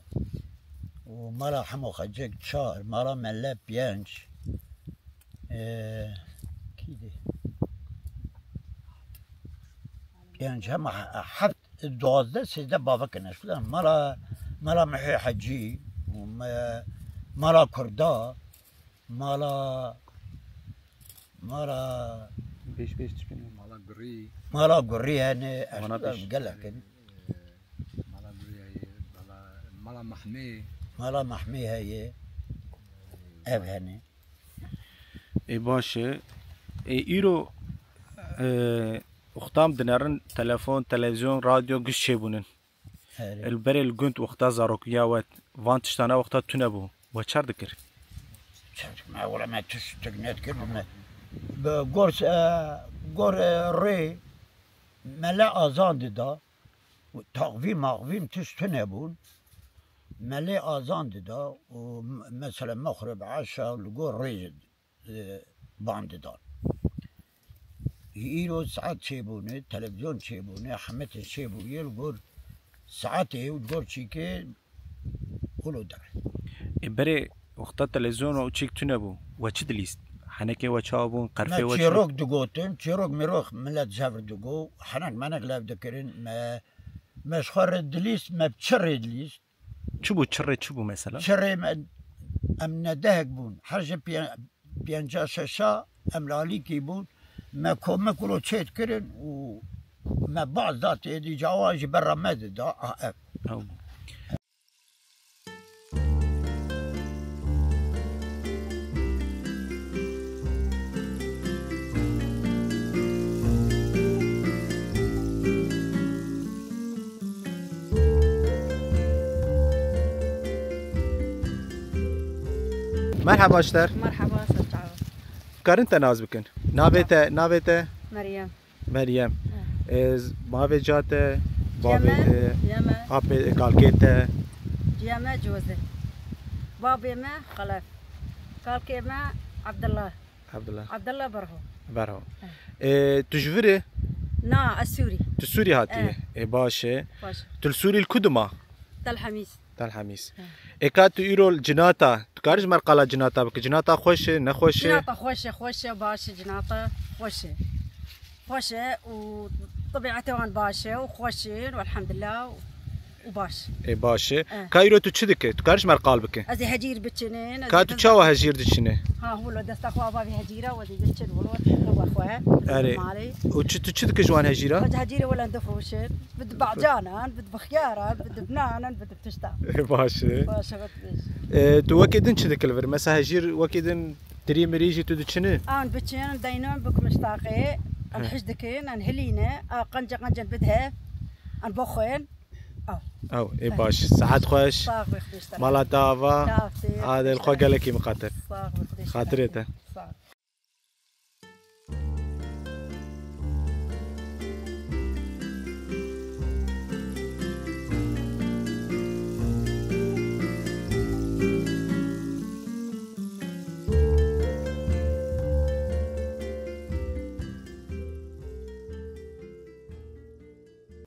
û mala Hemo Xecek çar, mala Mele pênc, e, kî dî? Pênc, hema he-, heft, duwazdeh, sêzdeh bavik in. Mala, mala Mihê Hecî û me-, mala Kurda, mala, mala Pêş pêş dikin. Mala Gurî. Mala Gurî hene, Wana pêş. Gelek in. Mala Gurî heye, mala, mala Mehmê. Mala Mehmê heye. Ev hene. Ê, baş e. Ê, îro, e, wexta em dinerin telefon, televîzyon, radyo giş çêbûnin. Erê. Li berê li gund wexta zarokiya we van tiştana wexta tune bû. We çar dikir? Çar, me were me tişt dik nedikir, me bi gor, e, gor, e, rê mele azan dida. Taxvîm maxvîm tişt tune bûn. Melê azan dida û m-, mesela mexrib, eşa li gor rê, e, ban didan. Îro saet çêbûne, televîzyon çêbûne, heme tişt çêbûye, li gor saetê û li gor çîkê wilo der. Ê, berê wexta televîzyon û çîk tune bû, we çi dilîst? Henekê we çawa bûn? Qerfê we çi? Me çîrok digotin, çîrok mîrok milet jevr digo, henek menek lev dikirin, me, me ji xwe re dilîst, me bi çi rê dilîst? Çi bû, çi rê çi bû mesela? Çi rê me, em ne dehek bûn, her ji pê-, pênca şeşa em li alîkî bûn, me komik wilo çêt kirin û me baz da tê dî cawa ji ber re me dida, a ev. Ew bû. Merhaba ji te re. Merhaba, ser çawa. Karin te nas bikin? Navê te, navê te? Meryem. Meryem. E, z- mavê ca te, bavê Yeme, te, Yeme. Apê, e, kalkê te. Yeme Coze. Babê me Xelef. Kalkê me Abdullah. Abdullah. Abdullah Berho. Berho. E, tu ji vir î? Na, ez Sûrî. Tu Sûrî hatî? E. E, baş e. Baş. Tu li Sûrî li ku dima? Tel Hemîs. Tel Hemîs. He. Ê ka tu îro li cinata, tu karî ji me re qala cinata bikî? Cinata xweş e, nexweş e? Cinata xweş e, xweş e, baş e, cinata xweş e. Xweş e û tebîetê wan baş e û xweş in û elhamdulillah û, û baş. Ê baş e. He. Ka îro tu çi dikî? Tu karî ji me re qal bikî? Ez ê hecîr biçinin, ez Ka ê tu çawa hecîr diçinî? Ha, wilo desta xwe ava vî hecîra, we dê biçin, wilo, wilo xwe, Erê. Malê. Û çi, tu çi dikî ji wan hecîra? Ez hecîrê wilo difroşin. Bi bacanan, bi bixyaran, bi dibnanan, bi tiştan. Baş e. Baş e, vet bêj. E, tu wekî din çi dikî li vir? Mesela hejîr wekî din tirî mirî jî tu diçinî? An biçin, deynan bi kumistaqê, an He. Hiş dikin, an hilîne, a qence qencen bidhe, an boxwên. Aw. Ew, ê baş. Saet xweş. Sax be, xweş te. Mala te ava. Sax be, Adel xweş xwe te. Gelekî miqatir. Sax be, xweş te. Xatirê te. Sax.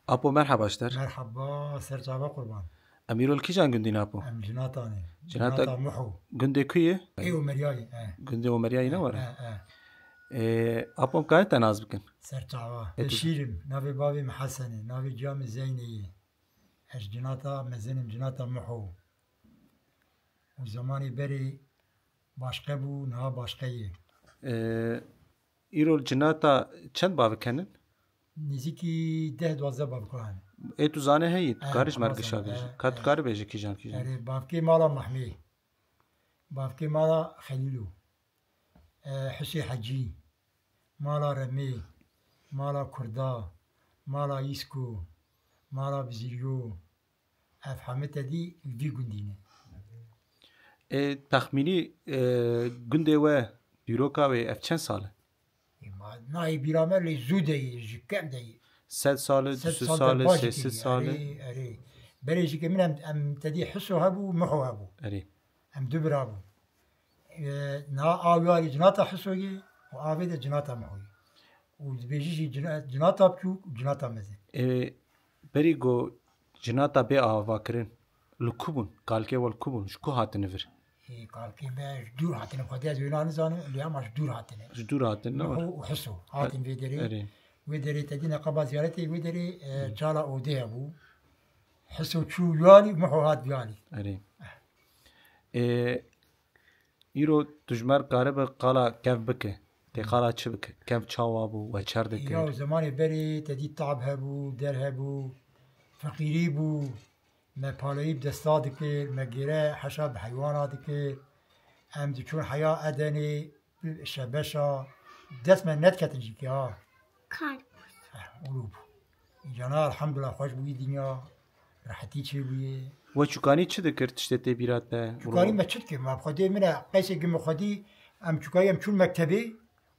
Apo, merhaba ji te re. Merhaba, ser çava qurban. Em îro li kîjan gundî ne, Apo? Em Cinata ne. Cinata Cinata Muho. Gundê ku ye? Ê Omeriyayê, e. Gundê Omeriyayê ne were? E, e. Ê, Apo, em karin te nas bikin? Ser çava. E, tu Beşîr im, navê bavê min Hesen e, navê ciya min Zeynê ye. Ez Cinata mezin im, Cinata Muho. Û zemanê berê başqe bû, niha başqe ye. Ê, îro li Cinata çend bavik henin? Nêzîkî deh duwazdeh bavik hene. Ê, tu zanê heyî, tu Eh, karî ji me re ama gişa zanê, bêjî. eh, Ka tu eh. karî bêjî kîjan kîjan? Erê, bavkê mala Mehmê. Bavkê mala Xelîlo. Eh, Husê Hecî. Mala Remê. Mala Kurda. Mala Îsko. Mala Bizîryo. Ev hemî tedî li vî gundî ne. Ê, texmînî, e, gundê we, dîroka wê, ev çend sal e? Ê, ma, nayê bîra me lê zû de yê, ji kem de yê. Sed sal e, Sed du sed sal sal e, de baş sê sed dikê, sal e? Erê, erê. Berê jî ke min em, em tedî Hiso hebû, Miho hebû. Erê. Em du bira bûn. E, niha a wî alî cinata Hisoyê û avê de cinata Mihoyê. Û dibêjî jî cina-, cinata biçûk û cinata mezin. E, berî go cinata bê avakirin, li ku bûn? Kalkê we li ku bûn? Ji ku hatine vir? E, kalkê me ji dûr hatine. Xwedê ez wêna nizanim, lê hema ji dûr hatine. Ji dûr hatine, ne Miho were? Û Hiso hatin vê derê. Erê. Wê derê te dî neqaba ziyaretê, wê derê, e, Hı. çala odê hebû. Hiso çû wî alî, Miho hat vî alî. Erê. E, Îro tu ji me re karibe qala kev bike. Tê qala çi bike? Kev çawa bû? We çer dikir? Ya zemanê berê te dî tab hebû, der hebû, feqîrî bû. Me paleyî bi desta dikir, me gêre heşa bi heywana dikir. Em diçûn heya Edenê, bi şebeşa. Dest me nediketin jî ki ha. Kar. Eh, ûlû bû. Îcana elhamdulillah xweş bûyî dinya. Rehetî çêbûyê. We çûkanî çi dikir tiştê tê bîra te? Çûkanî me çi dikir? Me bi Xwedê min e, qeysê gimî xwedî, em çûkayî em çûn mektebê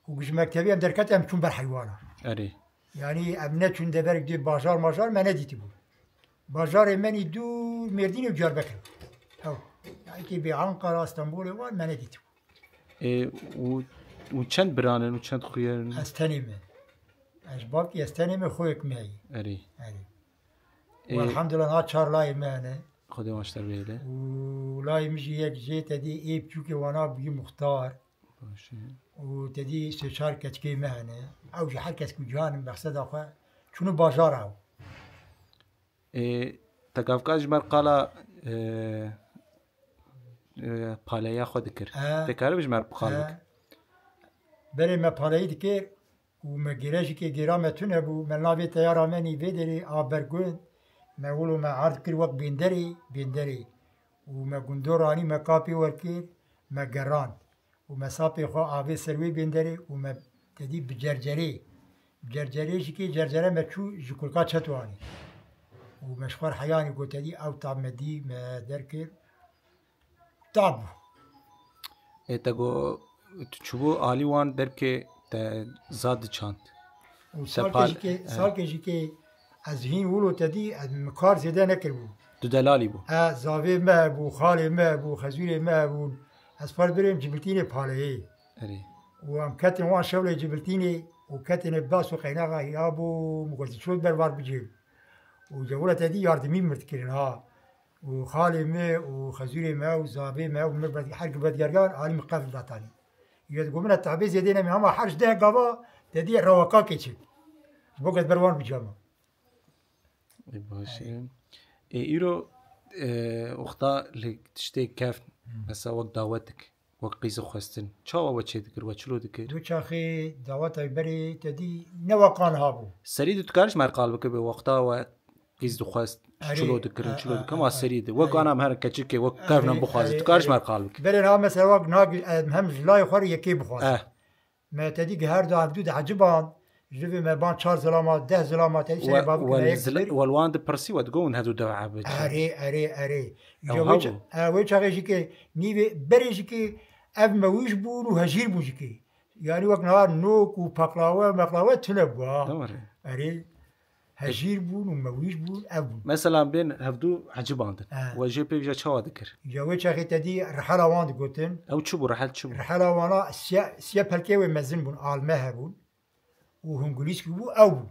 û ji mektebê em derket em çûn ber heywana. Erê. Yanî em neçûn deverek dê bajar majar me nedîtibû. Bajarê me nî dûr Mêrdînê û Diyarbekir. Ew. Yanî kê bê Ankara, Stenbolê wan me nedîtibû. Ê, û, û çend biran in û çend xuyer in? Ez tenê me. Ez ji bavkî ez tenê me, xweyek me heye. Erê. Erê. Û Ê, elhamdulillah, niha çar layê me hene. Xwedê wan ji te re bihêle. Û layê min jî yek jê te dî ê biçûkê wana bûyî muxtar. Baş e. Û te dî sê çar keçikê me hene. Ew jî her kes ku cihan in, mexseda xwe çûne bajara ew. Ê, te gavka ji me re qala, e, e, paleya xwe dikir. He. Te karibe ji me re qal He. bike? Berê me paleyî dikir û me gêre jî ke gêra me tune bû, me navê teyara me nî vê derê a ber gund, me wilo me erd kir wek bênderê, bênderê. Û me gundo ranî, me kapê wer kir, me gerand. Û me sapê xwe avê ser wê bênderê û me tedî bi cercerê. Cercerê jî kê cercere me çû ji kulka çet wanî. Û me ji xwe re heyanî got tedî ew tab me dî me derkir. Tab bû. Ê te got tu çûbû alî wan derkê te zad diçand. Û salkê jî kê, salkê jî kê ez hîn wilo te dî, ez min kar zêde nekiribû. Tu delalî bû. E, zavê me hebû, xalê me hebû, xezûrê me hebûn. Ez par birêm Cibiltînê paleyê. Erê. Û em ketin wan şewlê Cibiltînê û ketine bas û qeynaxa ya bû, min got, çi ber var bicêm. Û cewira te dî yardimî min dikirin ha. Û xalê me û xezûrê me û zavê me û min ber-, her gi berdigergan alî min qevl datanî. Yê digot, min e tabê zêdê nemî, hema her ji deh gava te dî rewakakê çi. Bo get ber wan bicama. Ê, baş e. Ê, îro, e, wexta li tiştê kevn, mesela wek dawetik, wek qîz xwestin, çawa we çê dikir, we çilo dikir? Du çaxê daweta berê te dî ne wek aniha bû. Serî de tu karî ji me re qal bikir bi wexta we qîz dixwest, Erê, çilo dikirin, e, çilo e, dikirin, e, ama e, serî de. Wek e. Ana em her keçikê, wek kevn em Erê, bixwazin, erê, tu karî ji me erê. Re qal bikir. Berê niha mesela wek nagil, em hem ji layê xwe re yekê bixwazin. Eh. Me te dî gi her du hevdû diheciban, ji vê me ban çar zilama, deh zilama, te dî We-, serê bavê we kime yek zil-, dikir. We li wan dipirsî, we digot hûn hevdû dev hebin. Erê, erê, erê. Ew Ya wê hebû. ça-, e, wê çaxê jî ke nîvê berê jî ke ev mewîş bûn û hejîr bûn jî ke. Yani wek niha nok û paklawe, meklawe tune bû ha. Doğru. Erê. Hejîr bûn û mewîş bûn, ev bûn. Mesela bên hevdû hecibandin. He. We jê pê vîja çawa dikir? Ya wê çaxê te dî rihela wan digotin. Ew çi bû, rihel çi bû? Rihela wana siya, siya pelkê wê mezin bûn, alme hebûn. Û hingulîskî bû, ew bû.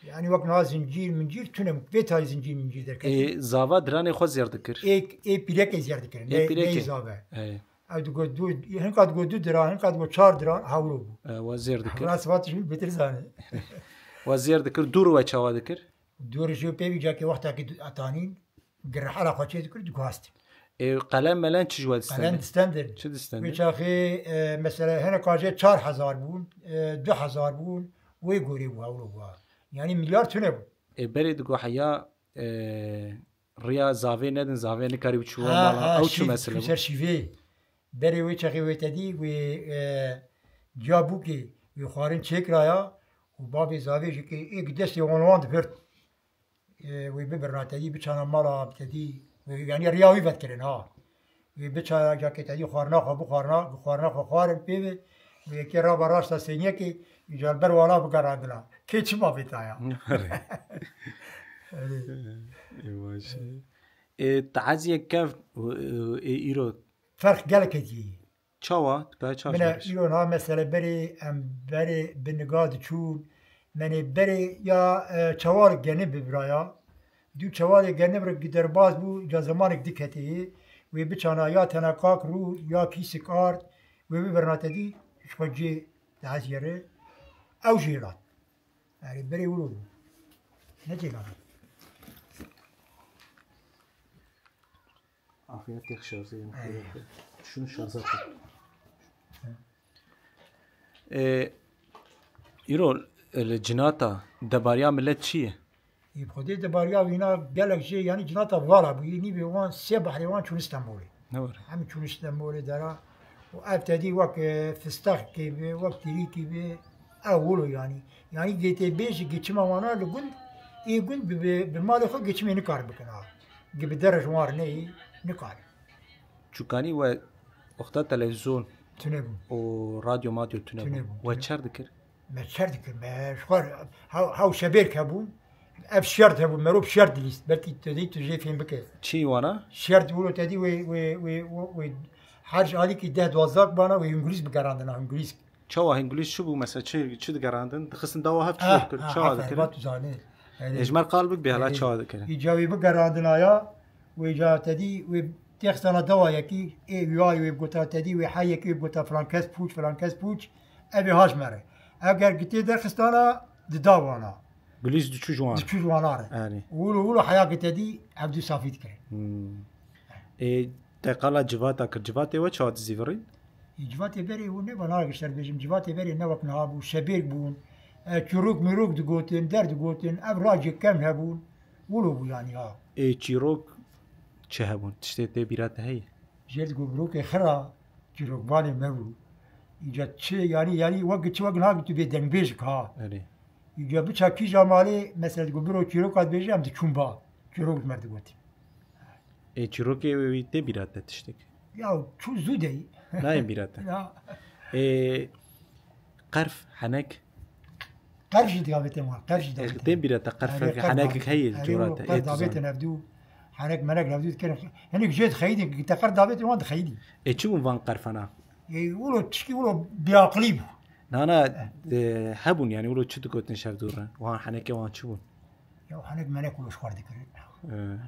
Yani wek niha zincîr mincîr tune bû. Vê tayê zincîr mincîr derket. Ê, zava diranê xwe zêr dikir. Ê, ê pîrekê zêr dikir. Ê Ne, pîrekê. ney zave. Ê. Ew digot du, hinka digot du diran, hinka digot çar diran, hewlo bû. E, we zêr dikir. Hewla sifa tişt bêtir zanî. We zêr dikir, dûr we çawa dikir? Dûr jî pê vî cakê wextekî du-, etanîn, girehela xwe çê dikir, diguhast. E, qelem melen çi ji we Qelem distendin? distendin. Çi distendin? Wê çaxê, e, mesela hinek a jê çar hezar bûn, e, du hezar bûn, wê gorê bû, hewlo bû. Yani milyar tune bû. E, berê digo heya, e, riya zavê nedin, zavê nikarî biçû Ha, mala. ha, Ew çi şîv, mesele çû bû? ser şîvê. Berê wê çaxê wê te dî, wê, e, ciya bûkê, wê xwarin çêkiraya û bavê zavê jî ke ê destê wan wan divirt. E, wê bibirna te dî, biçana mala te dî, wê, yani riya wî vedkirin ha. Wê biça cakê te dî xwarina xwe bixwarina, xwarina xwe xwarin pê ve, wê yekê raba raşta sêniyekê, îca li ber wana bigerandina. Kê çima vê taya? Erê. Ê, baş e. Ê, taziyek kevn, ê, îro. Ferq gelek heye. Çawa? Tu ka çawa Mine şaş? îro niha mesele berê, em berê bi niga diçûn, menê berê ya, e, çewal genib bibiraya. Du çewalê genib re gi derbas bû, ca zemanek diketê yê. Wê biçana ya tenekak rû, ya kîsik ard, wê bibirna te dî, ji xwe cê diheziyere. Ew jê lat. Erê berê wilo bû. Ne cê lat. Afiyet, tek şarjı yemek Ey. Şunu şarja tak. E, îro, e, li cinata debariya millet çi ye? Ê, bi xwedê debariya wîna gelek jê, yani cinata vala bû. Yê nîvê wan sê behrê wan çûn Stenbolê. Ne were? Em çûn Stenbolê dera. Û ev te dî wek, e, fistexkê bi, wek tîrîkî bi. Ew wilo yani. Yani gê tê bêjî geçima wana li gund, ê gund bi, bi, bi malê xwe geçimê nikar bikin ha. Gi bi derij wan re neyê, nikare. Çûkanî we wexta televîzyon Tune bûn. û radyo madyo tune Tune bûn. bûn, We tune. çer dikir? Me çer dikir, me ji xwe hew, hew şebêrk hebûn. Ev şert hebû, merov şert dilîst. Belkî tu dî tu jê fêm bike. Çi wana? Şert wilo te dî wê, wê, wê, wê, wê her ji alîkî deh duwazdeh bana wê hingulîsk bigerandina, hingulîsk. Çawa hingulîsk çi bû? Mesela çi, çi digerandin? Dixistin dawa hev çi Ha, dikir? ha, Çawa ha, dikirin? Ferbat tu zanî. Erê. Ê, ji me re qal bik bê hela Erê. çawa dikirin? Îca wê bigerandinaya, wê ca te dî, wê têxistana dawa yekî, ê wî ay wê gota te dî, wê heyekî wê gota filan kes pûç, filan kes pûç, ev ê haş me re. Eger gitê derxistana, di dawana. Gulîz diçû ji wan re. Diçû ji wana re. Erê. Wilo, wilo heya ki te dî, ev dû safî dikirin. Hmm. Ê, te qala civata kir. Civatê we çawa dizîvirîn? Ê, civatê berê û ne bana gişter bêjim. Civatê berê ne wek niha bû. Şebêrk bûn. E, çirok mirok digotin, der digotin. Ev racê kevn hebûn. Wilo bû yani ha. Ê, çîrok çi hebûn? Tiştê tê bîra te heye? Jê digo birokê xira, çîrokvanê me bû. Îca çi, yani, yani wek çi wek niha tu bê dengbêjik ha. Erê. Îca biça kîja malê, mesela digo biro çîroka dibêje, em diçûn ba. Çîrok ji me digotin. Ê, çîrokê wê wî tê bîra te tiştek? Ya, çû zû dey. Nayên bîra te? Ya. Ê, qerf, henek? Qerf jî davêtin wan, qerf jî davêtin. Tên bîra te qerf, henekek heye li cora te, ê tu zan. Davêtin hevdû, henek menek hevdû dikirin. Hinek jê dixeyidin, te qerf davêtin wan dixeyidî. Ê çi bûn van qerfana? Ê, wilo tişkî wilo bêaqilî bû. Nana, e, hebûn, yani, wilo çi digotin şevdû re? Wan henekê wan çi bûn? Ya, henek menek wilo ji xwe dikirin. E,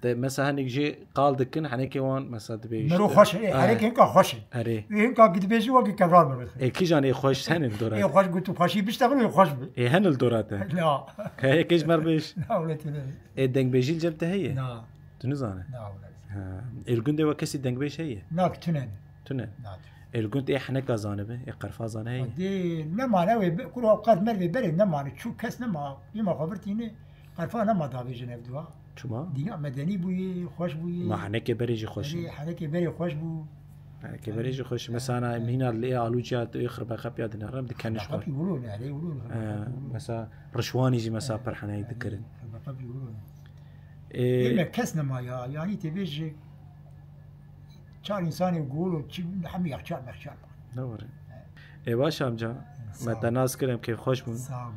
de, mesela, hinek jê qal dikin, henekê wan, mesela, dibêjin. Mero xweş e, e, henek hinka xweş e. Erê. Wê hinka ki dibêjî wekî kevrar mero. E, kîjan ê xweş henin dora? Ê xweş got tu xweşî biştexin, ê xweş bi. Ê henin dora te? Na. Heye kêj mer bêj. Na, wile tu ne. Ê dengbêjî li cem te heye? Na. Tu nizane? Na, wile. Ha. Ê li gundê we kesî dengbêj heye? Na, ki tune ne. Tune? Na, tu. Ê li gund ê heneka zanibe, ê qerfa zane heye? Dê nemane wê be-, kuro qerf mervê berê nemane. Çû kes nema. Yema xwe birtîne, qerfa nema davêjin ev duha. Çima? Dinya medenî bûye, xweş bûye. Ma henekê berê jî xweş e. Erê, henekê berê xweş bû. Henekê berê jî xweş e. Mesela, em hîna li ê alûciya, ê xirbeqepiya dinerin, em dikeniş xwe. Xirbeqepî wilo ne, erê, wilo ne, xirbeqepî wilo ne. Mesela, rişwanî jî, mesela, pir heneyî dikirin. Xirbeqepî wilo ne. Ê, me kes nema ya, yanî tê bêjî çar însanê golo, çi, hemî yexçal mexçal. Ne were. Ê, baş amca, me te nas kir, em kêfxweş bûn. Sağ ol.